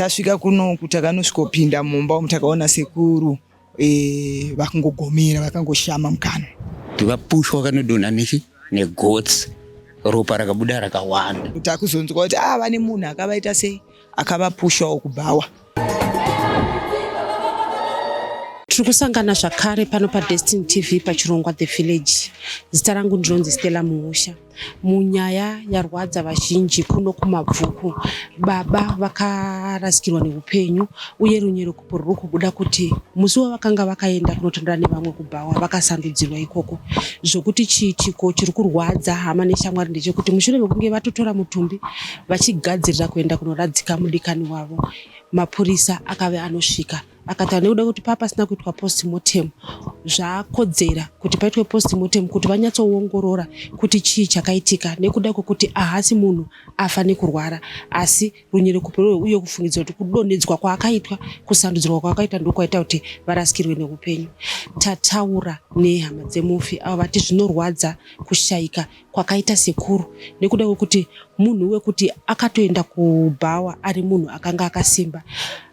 Tasvika kunoku takanosvikopinda mumba umu takaona sekuru e, vakangogomera vakangoshama mukanwa. Tikapushwa kanodonha nechi negotsi ropa rakabuda rakawanda. Takuzonzwa kuti ah, vane munhu akavaita sei akavapushawo kubhawa. Tiri kusangana zvakare pano paDestiny TV pachirongwa The Village. Zita rangu ndinonzi Stella Muusha. Munyaya yarwadza vazhinji kuno kuMabvuku, baba vakarasikirwa neupenyu uye runyerekupo rwuri kubuda kuti musi wavakanga vakaenda kunotandara nevamwe kubhawa vakasandudzirwa ikoko zvokuti chiitiko chiri kurwadza hama neshamwari ndechekuti mushure mekunge vatotora mutumbi vachigadzirira kuenda kunoradzika mudikani wavo mapurisa akave anosvika akataura nekuda kwekuti paa pasina kuitwa postmortem zvakodzera kuti paitwe postmortem kuti vanyatsoongorora kuti chii chakaitika nekuda kwekuti ahasi munhu afa nekurwara asi runyerekupe rwe uye kufungidzira kuti kudonhedzwa kwaakaitwa kusandudzirwa kwaakaitwa ndokwaita kuti varasikirwe neupenyu tataura nehama dzemufi avo vati zvinorwadza kushaika kwakaita sekuru nekuda kwekuti munhu wekuti akatoenda kubhawa ari munhu akanga akasimba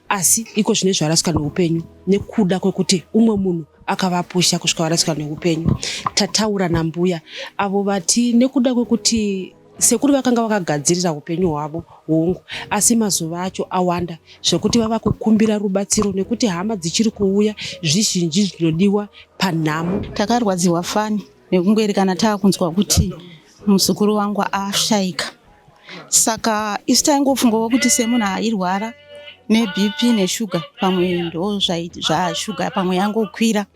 asi iko zvine zvarasika neupenyu nekuda kwekuti umwe munhu akavapusha kusvika varasika neupenyu tataura nambuya avo vati nekuda kwekuti sekuru vakanga vakagadzirira upenyu hwavo hongu asi mazuva acho awanda zvekuti vava kukumbira rubatsiro nekuti hama dzichiri kuuya zvizhinji zvinodiwa panhamo takarwadziwa fani nekungoerekana taakunzwa kuti muzukuru wangu ashaika saka isu taingofungawo kuti semunhu airwara nebp neshuga pamwe ndo zvashuga pamwe yangokwira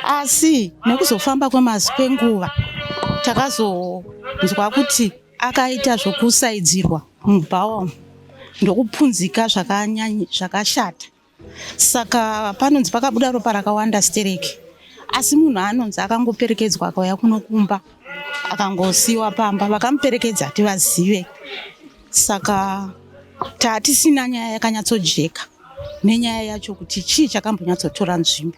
asi nekuzofamba kwemazi kwenguva takazonzwa kuti akaita zvokusaidzirwa mubhawa umu ndokupunzika zvakashata Saka panonzi pakabuda ropa rakawanda stereki asi munhu anonzi akangoperekedzwa akauya kuno kumba akangosiiwa pamba vakamuperekedza hativazive saka tatisina nyaya yakanyatsojeka nenyaya yacho kuti chii chakambonyatsotora nzvimbo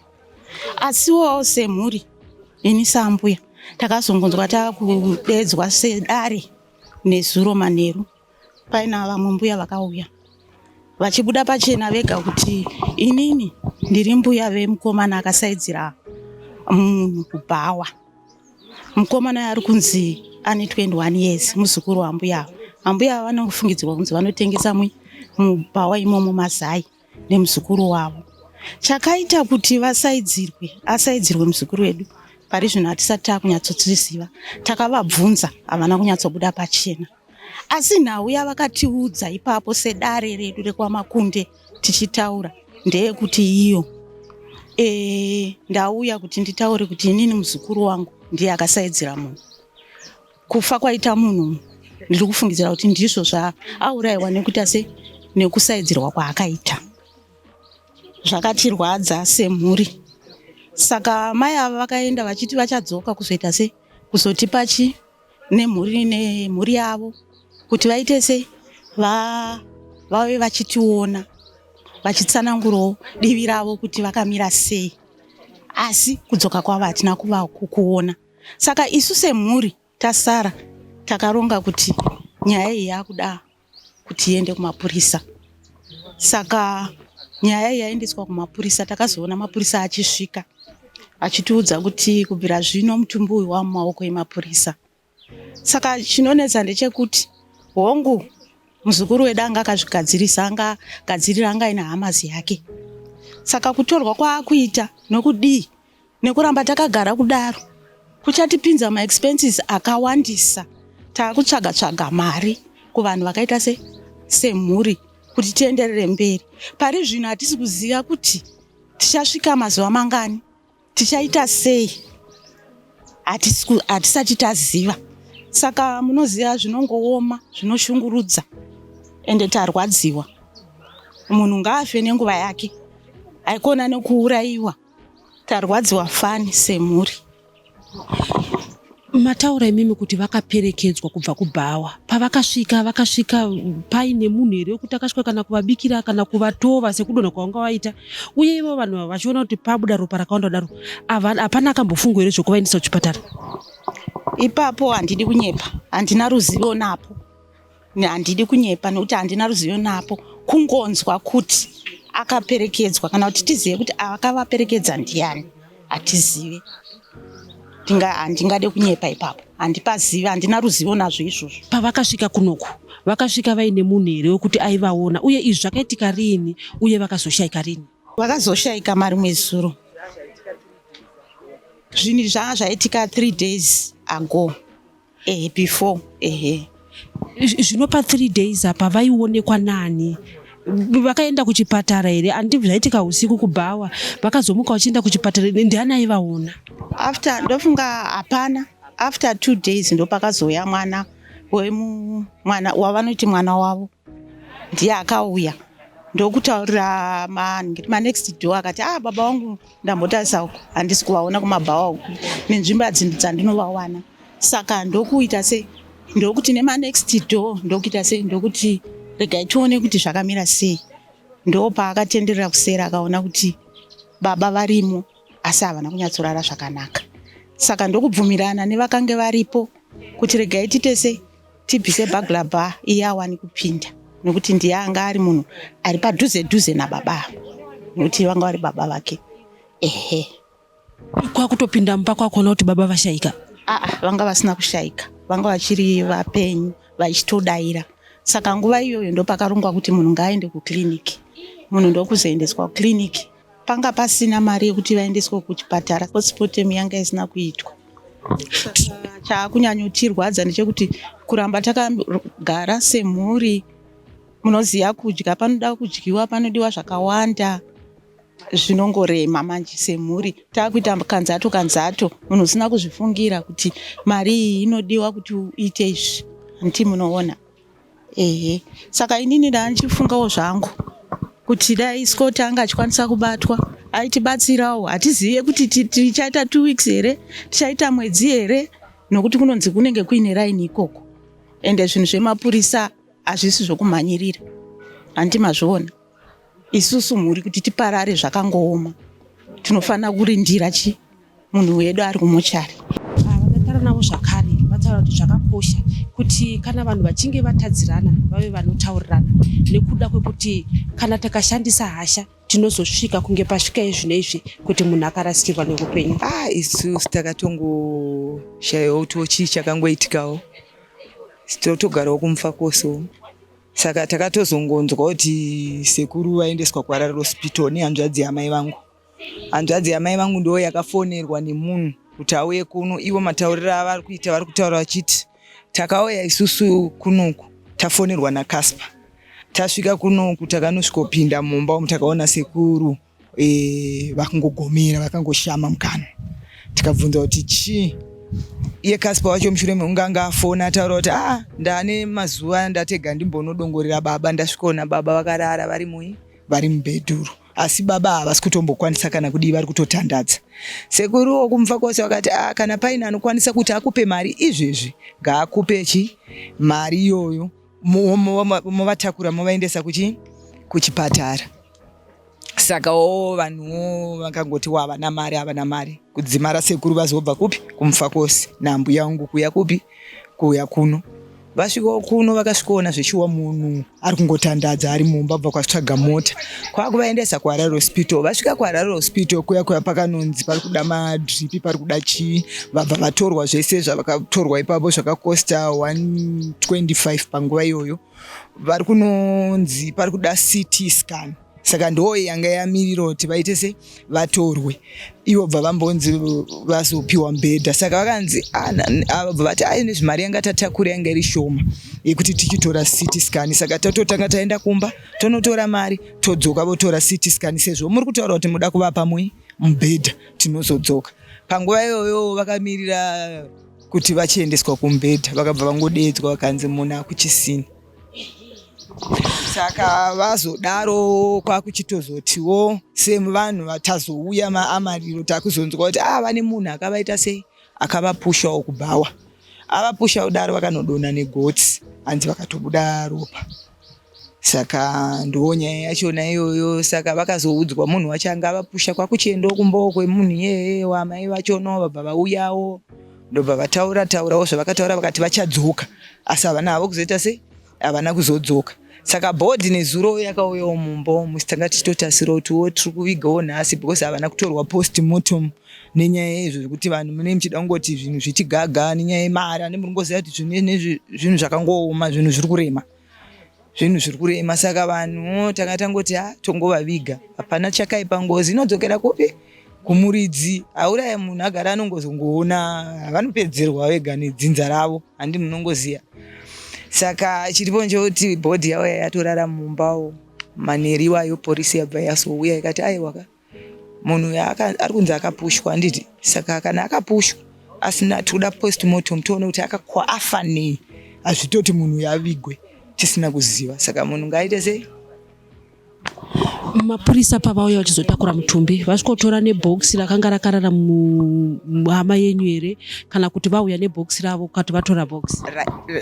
asiwo semhuri ini sambuya takazongonzwa takudedzwa sedare nezuro manheru paina vamwe mbuya vakauya vachibuda pachena vega kuti inini ndiri mbuya vemukomana akasaidzira munhu kubhawa mukomana ari kunzi ane 21 years muzukuru wambuya ava ambuya ava vanofungidzirwa kunzi vanotengesa mubhawa imomo mazai nemuzukuru wavo chakaita kuti vasaidzirwe asaidzirwe muzukuru wedu pari zvino hatisati takunyatsoziva takavabvunza havana kunyatsobuda pachena asi nhau yavakatiudza ipapo sedare redu rekwamakunde tichitaura ndeyekuti iyo e, ndauya kuti nditaure kuti inini muzukuru wangu ndiye akasaidzira munhu kufa kwaita munhu ndiri kufungidzira kuti ndizvo zvaaurayiwa nekuita se nekusaidzirwa kwaakaita zvakatirwadza semhuri saka mai ava vakaenda vachiti vachadzoka kuzoita se kuzotipa chi nemhuri nemhuri yavo kuti vaite sei va vave vachitiona vachitsanangurawo divi ravo kuti vakamira sei asi kudzoka kwavo hatina kuva kukuona saka isu semhuri tasara takaronga kuti nyaya iyi yakuda kuti iende kumapurisa saka nyaya iyi yaendeswa kumapurisa takazoona mapurisa achisvika achitiudza kuti kubvira zvino mutumbi uyu wamumaoko emapurisa saka chinonetsa ndechekuti hongu muzukuru wedu anga akazvigadzirisa anga gadzirira anga aine hamazi yake saka kutorwa kwaakuita nokudii Nekuramba takagara kudaro kuchatipinza maexpenses akawandisa taakutsvaga tsvaga mari kuvanhu vakaita se semhuri kuti tienderere mberi. Pari zvino hatisi kuziva kuti tichasvika mazuva mangani, tichaita sei, hatisati taziva. Saka munoziva zvinongooma, zvinoshungurudza ende tarwadziwa. Munhu ngaafe nenguva yake, haikona nekuurayiwa. Tarwadziwa fani semhuri. Mataura imimi kuti vakaperekedzwa kubva kubhawa. Pavakasvika vakasvika paine munhu here wekuti akasvika kana kuvabikira kana kuvatova sekudonha kwavanga vaita uye ivo vanhu ava vachiona kuti pabuda ropa rakawanda kudaro hapana akambofunga here zvekuvaendesa kuchipatara? Ipapo handidi kunyepa, handina ruzivo napo. Handidi kunyepa nekuti handina ruzivo napo Kungonzwa kuti akaperekedzwa kana kuti tizive kuti akavaperekedza ndiani hatizive. Handingade kunyepa ipapo, handipazive, handina ruzivo nazvo izvozvo. Pavakasvika kunoku vakasvika vaine munhu here wekuti aivaona, uye izvi zvakaitika riini uye vakazoshaika rini? Vakazoshaika marimwe zuro. Zvinhu zvanga zvaitika 3 days ago, ehe, before, ehe. Zvino pa 3 days apa vaionekwa nani? Vakaenda kuchipatara here? Andi zvaitika usiku kubhawa, vakazomuka vachienda kuchipatara, ndiani aivaona? After, ndofunga hapana, after 2 days ndopakazouya mwana wemwana wavanoti mwana wavo, ndiye akauya ndokutaurira manext door, akati, "Ah, baba vangu ndambotarisa uku, handisi kuvaona kumabhawa uku nenzvimbo dzandinovawana." Saka ndokuita sei, ndokuti nemanext door, ndokuita sei, ndokuti regai tione kuti zvakamira sei. Ndopaakatenderera kusera, akaona kuti baba varimo asi havana kunyatsorara zvakanaka. Saka ndokubvumirana nevakange varipo kuti regai tiite sei, tibvise burglar bar iye awani kupinda, nekuti ndiye anga ari munhu ari padhuze dhuze nababa ava, nekuti vanga vari baba vake, ehe. Kwakutopinda mumba kwakuona kuti baba vashaika? Aa, vanga vasina kushaika, vanga vachiri vapenyu vachitodaira. Saka nguva iyoyo ndopakarongwa kuti munhu ngaaende kukliniki. Munhu ndokuzoendeswa kukliniki. Panga pasina mari yekuti vaendeswe kuchipatara, postmortem yanga isina kuitwa. Saka chaakunyanyotirwadza ndechekuti kuramba takagara semhuri, munoziva kudya panoda kudyiwa, panodiwa zvakawanda, zvinongorema. Manje semhuri taakuita kanzato kanzato, munhu usina kuzvifungira kuti mari iyi inodiwa kuti uite izvi, handiti munoona? Ehe, saka inini ndandichifungawo zvangu kuti dai Scott anga achikwanisa kubatwa aitibatsirawo. Hatizive kuti tichaita 2 weeks here, tichaita mwedzi here, nokuti kunonzi kunenge kuine raini ikoko, ende zvinhu zvemapurisa hazvisi zvokumhanyirira, handiti mazviona? Isusu mhuri kuti tiparare zvakangooma, tinofanira kurindira chi munhu wedu ari kumochari. Vakataura navo zvakare vataura kuti zvakakosha kuti kana vanhu vachinge vatadzirana vave vanotaurirana, nekuda kwekuti kana takashandisa hasha tinozosvika kunge pasvika izvino izvi kuti munhu akarasikirwa neupenyu. Ah, isu takatongoshayiwa kuti chii chakangoitikawo, totogarawo kuMufakose. Saka takatozongonzwa kuti sekuru vaendeswa kuHarare Hospital nehanzvadzi yamai vangu. Hanzvadzi yamai vangu ndo yakafonerwa nemunhu kuti auye kuno. Ivo matauriro avari kuita, vari kutaura vachiti takauya isusu kunoku tafonerwa naCasper. Tasvika kunoku takanosvikopinda mumba umu, takaona sekuru vakangogomera vakangoshama mukanwa. Tikabvunza kuti chii. Iye Casper wacho mushure mekunge anga afona ataura kuti, "A, ndane mazuva ndatega ndimbonodongorera baba, ndasvikaona baba vakarara vari mui vari mubhedhuru, asi baba havasi kutombokwanisa kana kudii, vari kutotandadza." Sekuru wokuMufakose vakati, "A, kana paine anokwanisa kuti akupe mari izvezvi, ngaakupe chi mari iyoyo, movatakura movaendesa kuchi kuchipatara." Saka o vanhuwo vakangoti havana mari, havana mari, kudzimara sekuru vazobva kupi, kuMufakose nambuya vangu, kuuya kupi, kuuya kuno. Vasvikawo kuno vakasvikoona zveshuwa munhu ari kungotandadza ari mumba, bva kwatsvaga mota kwakuvaendesa kuHarare Hospital. Vasvika kuHarare Hospital kuya kuya, pakanonzi pari kuda madrip, pari kuda chii. Vabva vatorwa zvese zvavakatorwa ipapo, zvakakosta 125 panguva iyoyo. Vari kunonzi pari kuda CT scan, saka ndo yanga yamirira kuti vaite se vatorwe. Ivo bva vambonzi vazopiwa mubhedha. Saka vakanzi bva vati ai nezvimari yanga tatakura yanga iri shoma yekuti tichitora CT scan, saka tatotanga taenda kumba tonotora mari, todzoka votora CT scan, sezvo muri kutaura kuti muda kuvapa mui mubhedha, tinozodzoka. Panguva iyoyo vakamirira kuti vachiendeswa kumubhedha, vakabva vangodedzwa vakanzi munhu akuchisina. Saka vazodaro kwakuchitozotiwo sevanhu vatazouya maamariro, takuzonzwa kuti a vane munhu akavaita sei, akavapushawo kubhawa. Avapusha kudaro vakanodonha negotsi, hanzi vakatobuda ropa. Saka ndo nyaya yachona iyoyo. Saka vakazoudzwa munhu wacho anga avapusha, kwakuchiendawo kumbawo kwemunhu iyeye wamai vachona, vabva vauyawo, ndobva vataura taurawo zvavakataura, vakati vachadzoka, asi havana havo kuzoita sei, havana kuzodzoka. Saka bhodhi nezuro yakauyawo mumba umu, tanga tichitotasira kuti wo tiri kuvigawo nhasi because havana kutorwa post mortem nenyaya yeizvo zvekuti vanhu mune muchida kungoti zvinhu zvichigaga nenyaya yemari, ane muri kungoziva kuti zvinhu zvinhu zvakangooma, zvinhu zviri kurema, zvinhu zviri kurema. Saka vanhu tanga tangoti ha tongovaviga, hapana chakaipa. Ngozi inodzokera kupi? Kumuridzi auraya munhu agara anongozongoona vanopedzerwa vega nedzinza ravo, handi munongoziva. Saka chiripo ndechekuti bhodhi yavo yatorara mumbawo manheru iwayo, porisi yabva yazouya ikati aiwa ka, munhu uyu ari kunzi akapushwa, handiti? Saka kana akapushwa asina, tikuda postmortem tione kuti akakwa afa nei. Hazvitoti munhu uyu avigwe tisina kuziva. Saka munhu ngaaite sei? Mapurisa pavauya vachizotakura mutumbi, vasvikotora nebhokisi rakanga rakarara muhama yenyu here, kana kuti vauya nebhokisi ravo kati vatora bhokisi?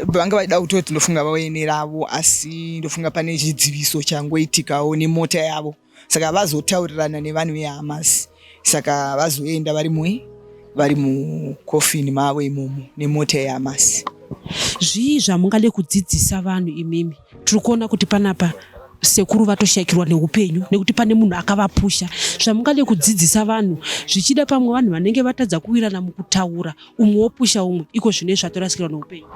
Vanga vachida kutoti ndofunga vauye neravo, asi ndofunga pane chidziviso changoitikawo nemota yavo, saka vazotaurirana nevanhu veHamas, saka vazoenda vari mui vari mukofini mavo imomo nemota yeHamas. Zvii zvamungade kudzidzisa vanhu imimi? Tiri kuona kuti panapa sekuru vatoshayikirwa neupenyu nekuti pane munhu akavapusha. Zvamungade kudzidzisa vanhu, zvichida pamwe vanhu vanenge vatadza kuwirana mukutaura, umwe wopusha umwe, iko zvino izvi zvatorasikirwa neupenyu.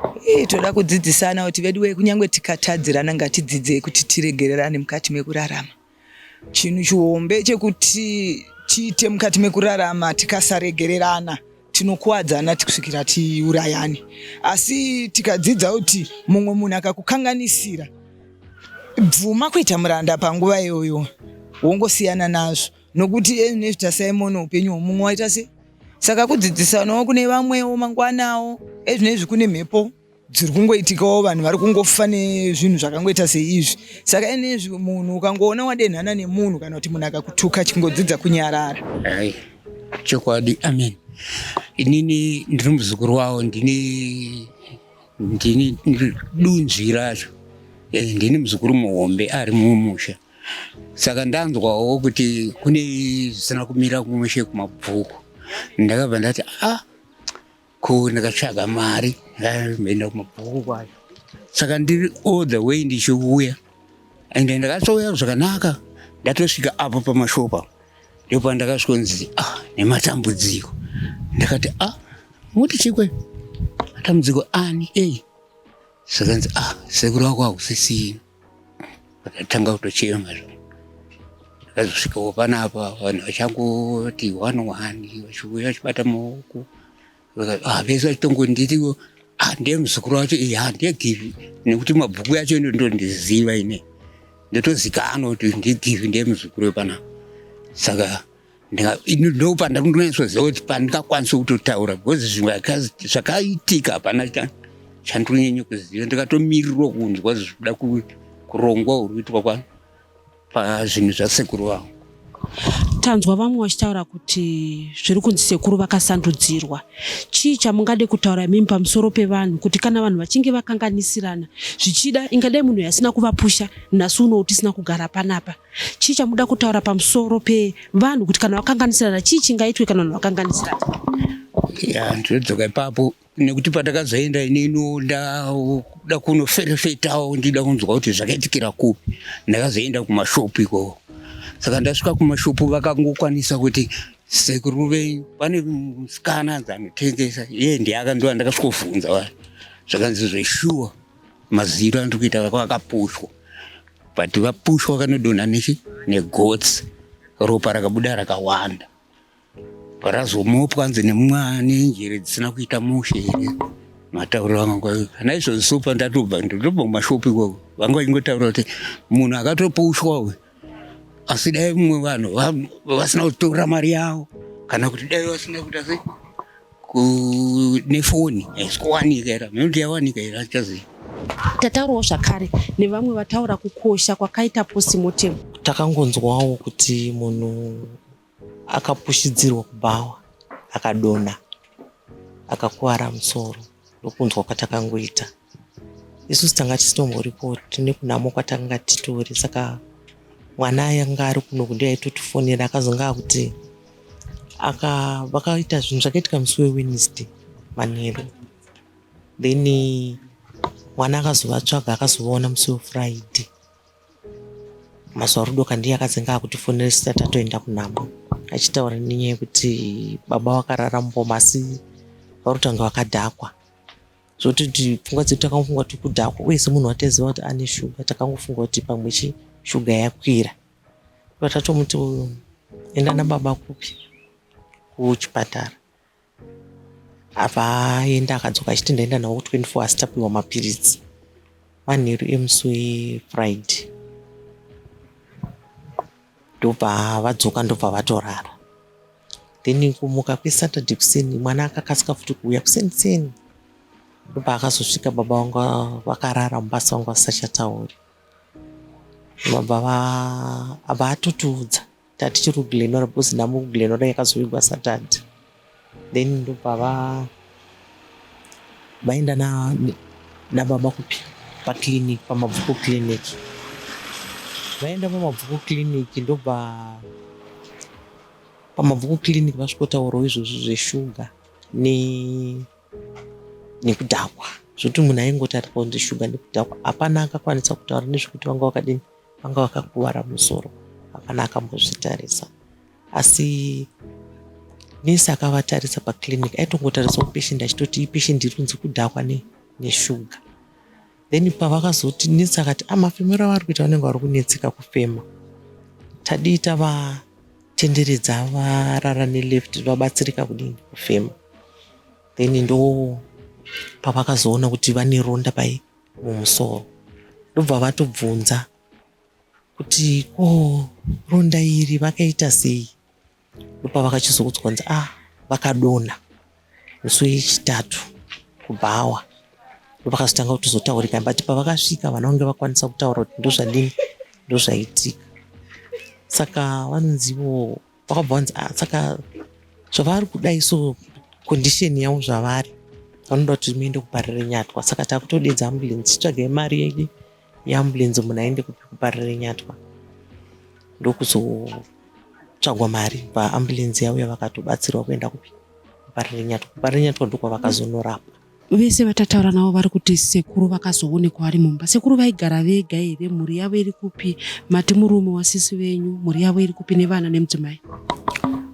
Toda kudzidzisana kuti veduwe, kunyange tikatadzirana, ngatidzidzei kuti tiregererane mukati mekurarama. Chinhu chihombe chekuti tiite mukati mekurarama, tikasaregererana tinokuwadzana kusvikira tiurayane. Asi tikadzidza kuti mumwe munhu akakukanganisira, bvuma kuita muranda panguva iyoyo, wongosiyana nazvo, nokuti ezvinezvi tasaimona upenyu hwomumwe waita sei. Saka kudzidzisanawo kune vamwewo mangwanawo, ezvinezvi kune mhepo dziri kungoitikawo, vanhu vari kungofa nezvinhu zvakangoita seizvi. Saka enezvi munhu ukangoona wadenhana nemunhu kana kuti munhu akakutuka, chingodzidza kunyarara. Hai, chokwadi, amen. Inini ndiri muzukuru wavo, ndini ndini dunzvi racho. Ndini muzukuru muhombe ari mumusha, saka ndanzwawo kuti kune zvisina kumira kumushe kuMabvuku. Ndakabva ndati ah, ko ndakatsvaga mari, ndaenda kuMabvuku kwacho. Saka ndiri all the way ndichiuya, ende ndakatouya zvakanaka. Ndatosvika apo pamashopa, ndipo pandakasvikonzi ah, nematambudziko. Ndakati ah, muti chikwe matambudziko ani ei? Zvakanzi ah, sekuru wako hausisina. Vakatanga kutochema zvo. Ndakazosvikawo panapa, vanhu vachangoti one one vachiuya vachibata maoko. Ah, vese vachitongonditiwo ah, ndiye muzukuru wacho iya, ndiye Givi, nekuti mabhuku yacho ndondiziva ine, ndotozikanwa kuti ndiGivi, ndiye muzukuru wepanapa. Saka ndopandakundonyatsoziva kuti pandingakwanisa kutotaura, because zvimwe zvakaitika hapana chandinonyanya kuziva. Ndikatomirirwa kunzwa zvikuda kurongwa uri kuitwa kwa pazvinhu zvasekuru vangu. Tanzwa vamwe vachitaura kuti zviri kunzi sekuru vakasandudzirwa. Chii chamungade kutaura imimi pamusoro pevanhu, kuti kana vanhu vachinge vakanganisirana, zvichida ingadai munhu asina kuvapusha, nhasi unowu tisina kugara panapa? Chii chamuda kutaura pamusoro pevanhu kuti kana vakanganisirana, chii chingaitwe kana vanhu vakanganisirana? Ya, ndinodzoka ipapo nekuti pandakazoenda inino ndakuda kunoferefetawo, ndida kunzwa kuti zvakaitikira kupi. Ndakazoenda kumashopu ikoko. Saka ndasvika kumashopu, vakangokwanisa kuti sekuru venyu pane musikana anzi anotengesa, iye ndiye akandiwa. Ndakasvikovhunza vanhu, zvakanzi zveshuwa, maziro andiri kuita vakapushwa, but vapushwa vakanodonha nechi negotsi, ropa rakabuda rakawanda, razomopwa nzi nemwana nenjere dzisina kuita mushe here, matauriro anga. Naizvozvo so pandatobva, ndotobva kumashopu ikoko, vanga vachingotaura kuti munhu akatopushwa uyu, asi dai mumwe vanhu vasina kutora mari yavo, kana kuti dai vasina kuita sei nefoni haisi kuwanika here, nekuti yawanika here achaziva. Tataurawo zvakare nevamwe vataura kukosha kwakaita postmortem. Takangonzwawo kuti munhu akapushidzirwa kubhawa, akadonha, akakuvara musoro. Ndokunzwa kwatakangoita. Isusu tanga tisitomboripo, tine kunhamo kwatakanga titori, saka mwana anga ari kunoku ndiye aitotifonera. Akazonga akuti vakaita zvinhu zvakaitika musi weWednesday manheru, then mwana akazovatsvaga, akazovaona musi weFriday. Mazuva rudoka ndiye akazenge akutifonera tisati tatoenda kunhamo achitaura nenyaya yekuti baba vakarara muboma asi vari kutanga vakadhakwa. Zvototi pfungwa dzedu takangofunga kuti kudhakwa uye semunhu wataiziva kuti ane shuga takangofunga kuti pamwe chi shuga yakwira. Tatomuti enda nababa kupi kuchipatara. Abva aenda akadzoka achiti ndaenda nawo ku24 asi tapiwa mapiritsi manheru emusi wefriday ndobva vadzoka ndobva vatorara then kumuka kwesaturday kuseni mwana akakasika futi kuuya kuseni seni ndobva akazosvika baba vanga vakarara mubasa vanga vasachatauri baba abva atotiudza Tatichiri kuGlenora because nhamo kuGlenora yakazovigwa Saturday then ndobva va vaenda na nababa kupi paclinic pamabvuku clinic vaenda pamabvuku clinic ndobva pamabvuku clinic vasvikotaurawo izvozvo zveshuga ne nekudhakwa zvekuti munhu aingotariswa kunzi shuga nekudhakwa hapana akakwanisa kutaura nezvekuti vanga vakadini vanga vakakuvara musoro hapana akambozvitarisa asi nesi akavatarisa paclinic aitongotarisawo patient achitoti ipatient iri kunzi kudhakwa neshuga then pavakazoti nesi akati amafemero ah, avari kuita vanenge vari kunetseka kufema tadii tavatenderedza varara neleft vabatsirika kudini kufema then ndo pavakazoona kuti vane ronda pai mumusoro ndobva vatobvunza kuti ko ronda iri vakaita sei ndopavakachizoudzwa kunzi ah vakadonha musi wechitatu kubhawa ndopakazotanga kutozotaurika but pavakasvika vana vange vakwanisa kutaura kuti ndozvadini ndozvaitika saka vanonzivo vakabva vanzi ah, saka zvavari kudai so condition yavo zvavari vanoda kuti muende kuparirenyatwa saka takutodedza ambulance titsvagai mari yedu yeambulance munhu aende kupi kuparirenyatwa ndokuzotsvagwa mari paambulance yauya vakatobatsirwa kuenda kupi kuparirenyatwa kuparirenyatwa ndokwavakazonorapwa Vese vatataura navo vari kuti sekuru vakazoonekwa vari mumba. Sekuru vaigara vega here? Mhuri yavo iri kupi? Mati murume wasisi venyu, mhuri yavo iri kupi nevana nemudzimai?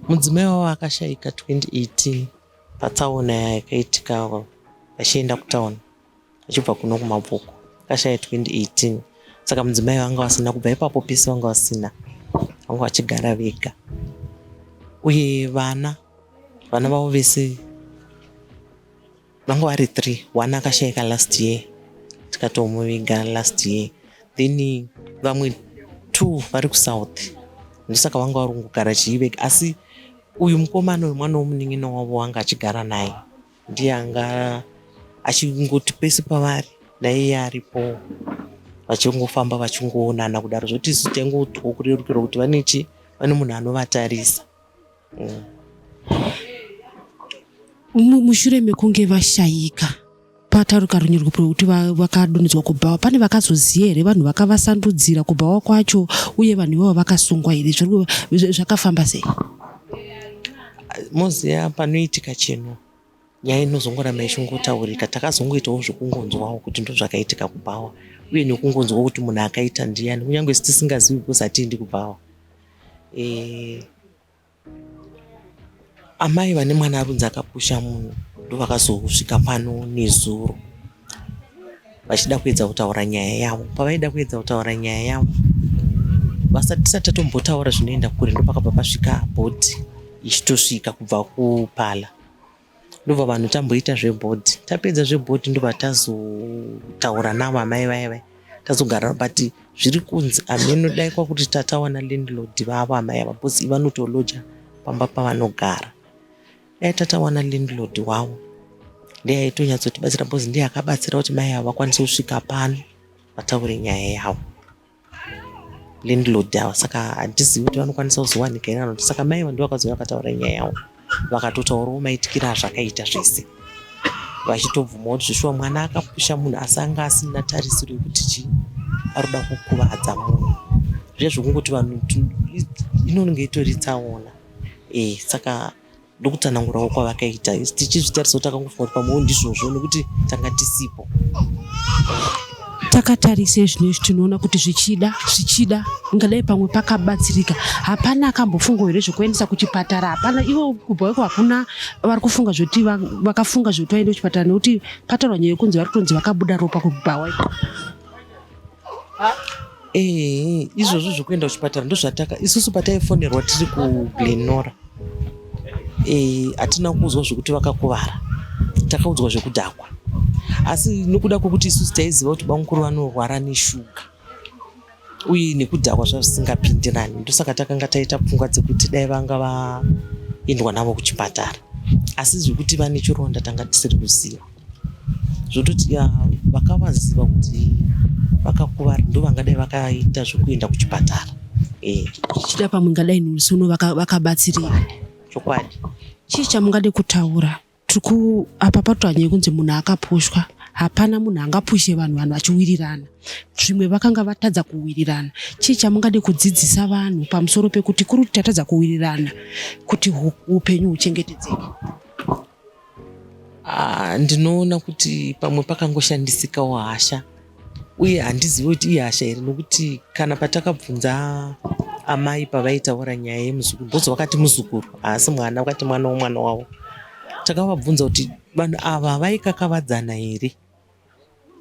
Mudzimai wavo akashaika 2018 patsaona yakaitika vachienda kutauni vachibva kuno kumabvuku akashaya 2018 saka mudzimai vanga vasina kubva ipapo pese vanga vasina vanga vachigara vega uye vana vana vavo vese vanga vari three one akashaika last year tikatomuviga last year then vamwe two vari kusouth ndosaka vanga vari kungogara chii vega asi uyu mukomana uyu mwana womunin'ina wavo wanga achigara naye ndiye anga achingoti pese pavari naiye aripo vachingofamba vachingoonana kudaro zvoti isu taingotiwo kurerukirwa kuti vane chi vane munhu anovatarisa Mushure mekunge vashayika pataruka runyerekupe rwekuti vakadonhedzwa kubhawa pane vakazoziva here vanhu vakavasandudzira kubhawa kwacho uye vanhu ivavo vakasungwa here zvakafamba sei moziva panoitika chinhu nyaya inozongoramba ichingotaurika takazongoitawo zvekungonzwawo kuti ndozvakaitika kubhawa uye nekungonzwawo kuti munhu akaita ndiyani kunyange tisingazivi because hatiendi kubhawa e, amai vane mwana arunzi akapusha munhu ndovakazosvika pano nezuro vachida kuedza kutaura nyaya yavo pavaida kuedza kutaura nyaya yavo vasati tisati tatombotaura zvinoenda kure ndopakabva pasvika bhodhi ichitosvika kubva kupala ndobva vanhu tamboita zvebhodhi tapedza zvebhodhi ndobva tazotaura navo amai vaya vaya tazogara but zviri kunzi hameno dai kwakuti tatawana landlord vavo amai ava because vanotoloja pamba pavanogara dai tatawana landlord wavo ndiye aitonyatsotibatsira because ndiye akabatsira kuti mai ava vakwanise kusvika pano vataure nyaya yavo landlord ava saka handizivi kuti vanokwanisa kuzowanika here kana saka mai ava ndivo vakazouya vakataura nyaya yavo vakatotaurawo maitikiro azvakaita zvese vachitobvuma kuti zveshuwa mwana akapusha munhu asi anga asina tarisiro yekuti chii arikuda kukuvadza munhu zviya zvekungoti vanhu inonge itori tsaona e saka ndokutsanangurawo kwavakaita isu tichizvitarisa kuti takangofunga kuti pamwewo ndizvozvo nekuti tanga tisipo. Takatarisa zvino izvi tinoona kuti zvichida zvichida ingadai pamwe pakabatsirika. Hapana akambofunga here zvekuendesa kuchipatara? Hapana ivo kubva iko hakuna vari kufunga zvekuti vakafunga zvekuti vaende kuchipatara nekuti pataurwa nyaya yekunzi vari kutonzi vakabuda ropa kubhawa iko. Ehe, izvozvo zvekuenda kuchipatara ndozvataka isusu pataifonerwa tiri kuGlenora hatina kuudzwa zvekuti vakakuvara, takaudzwa zvekudhakwa. Asi nokuda kwekuti isusu taiziva kuti bamukuru vanorwara neshuga uye nekudhakwa zvazvisingapindirani, ndosaka takanga taita pfungwa dzekuti dai vanga vaendwa navo kuchipatara. Asi zvekuti vane chironda tanga tisiri kuziva. Zvototi vakavaziva kuti vakakuvara ndovangadai vakaita zvekuenda kuchipatara. Zvichida pamwe ingadai musi uno vakabatsirika. Chokwadi. Chii chamungade kutaura? Tiriku apa patoa nyaya yekunzi munhu akapushwa. Hapana munhu angapushe vanhu vanhu vachiwirirana. Zvimwe vakanga vatadza kuwirirana. Chii chamungade kudzidzisa vanhu pamusoro pekuti kuri kuti tatadza kuwirirana kuti upenyu huchengetedzeke? Ah, ndinoona kuti pamwe pakangoshandisikawo hasha uye handizivi kuti ihasha here nokuti kana patakabvunza amai pavaitaura nyaya yemuzukuru because vakati muzukuru haasi mwana vakati mwana womwana wavo takavabvunza kuti vanhu ava vaikakavadzana here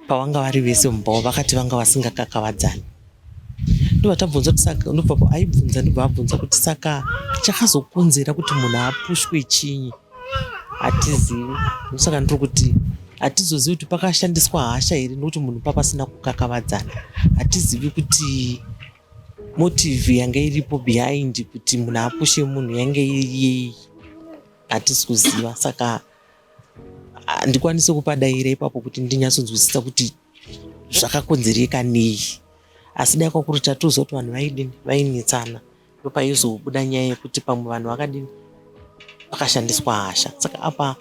pavanga vari vese mumba vakati vanga vasingakakavadzani ndobva tabvunza kuti saka ndobva aibvunza ndobva abvunza kuti saka chakazokonzera kuti munhu apushwe chinyi hatizivi ndosaka ndiri kuti hatizozivi kuti pakashandiswa hasha here nokuti munhu papasina kukakavadzana hatizivi kuti motive yanga iripo behind kuti munhu apushe munhu yange iri yei hatisi kuziva saka handikwanisi kupadaira ipapo kuti ndinyatsonzwisisa kuti zvakakonzereka nei asi dai kwakuri tatoziva kuti vanhu vaidini vainetsana ndopaizobuda nyaya yekuti pamwe vanhu vakadini pakashandiswa hasha saka apa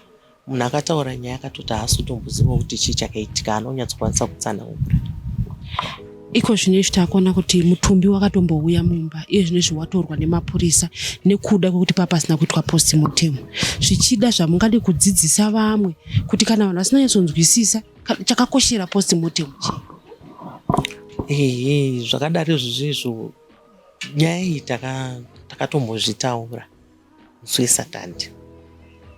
munhu akataura nyaya akatoti haasi kutomboziva kuti chii chakaitika anonyatsokwanisa kutsanangura. Iko zvino izvi takuona kuti mutumbi wakatombouya mumba iye zvino izvi watorwa nemapurisa nekuda kwekuti paa pasina kuitwa postmortem. Zvichida zvamungade kudzidzisa vamwe kuti kana vanhu vasina nyatsonzwisisa chakakoshera postmortem chii? Ehe, zvakadaro izvozvo izvo nyaya iyi takatombozvitaura musi weSatande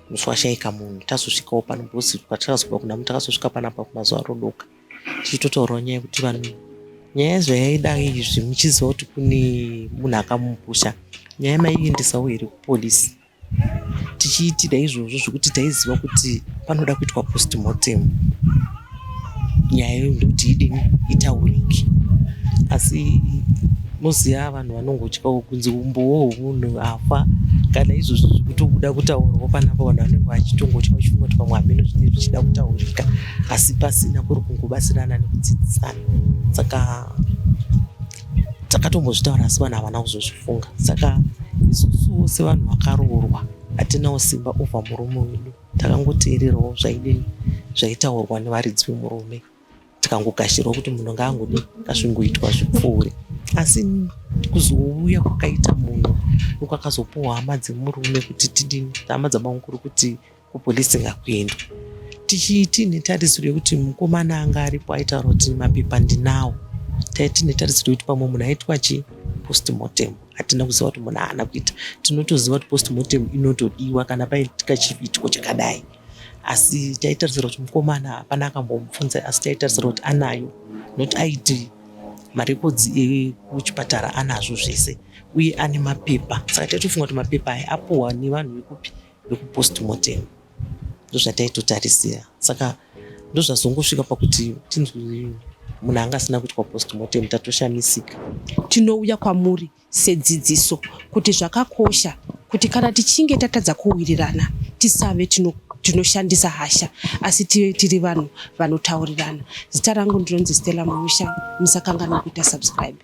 musi washaika munhu tazosvikawo pano because patakazobva kunhamo takazosvika panapa kumazuva rodoka tichitotaurawo nyaya yekuti vanhu nyaya zvayaida izvi muchiziva kuti kune munhu akamupusha nyaya maiendesawo here kupolisi tichiitira izvozvo zvekuti taiziva kuti panoda kuitwa postmortem nyaya iyoyo ndokuti idini itaurike asi moziva vanhu vanongotyawo kunzi umbowo hwemunhu afa kana izvozvo zvekutobuda kutaurwa panapa vanhu vanenge vachitongotya vachifunga kuti pamwe hameno zvinenge zvichida kutaurika asi pasina kuri kungobatsirana nekudzidzisana saka takatombozvitaura asi vanhu havana kuzozvifunga saka isusuwo sevanhu vakaroorwa hatinawo simba over murume wedu takangoteererawo zvaidini zvaitaurwa nevaridzi vemurume tikangogashirawo kuti munhu ngaangodi ngazvingoitwa zvipfuure asi kuzouya kwakaita munhu nokwakazopuwa hama dzemurume kuti tidini hama dzabamukuru kuti kupolice ngakuendwe tichiitine tarisiro yekuti mukomana anga aripo aitaura kuti mapepa ndinawo taitine tarisiro yekuti pamwe munhu aitwa chi postmortem hatina kuziva kuti munhu haana kuita tinotoziva kuti postmortem inotodiwa kana paitika chiitiko chakadai asi taitarisira kuti mukomana hapana akambomubvunza asi taitarisira kuti anayo not aiti marekodzi ekuchipatara anazvo zvese uye ane mapepa saka taitofunga kuti mapepa aya apuhwa nevanhu vekupi vekupostmortem ndozvataitotarisira saka ndozvazongosvika pakuti tinzwi munhu anga asina kuitwa postmortem tatoshamisika. Tinouya kwamuri sedzidziso kuti zvakakosha kuti kana tichinge tatadza kuwirirana tisave tinoshandisa hasha asi tive tiri vanhu vanotaurirana. Zita rangu ndinonzi Stella Muusha, musakanganwa kuita subscribe.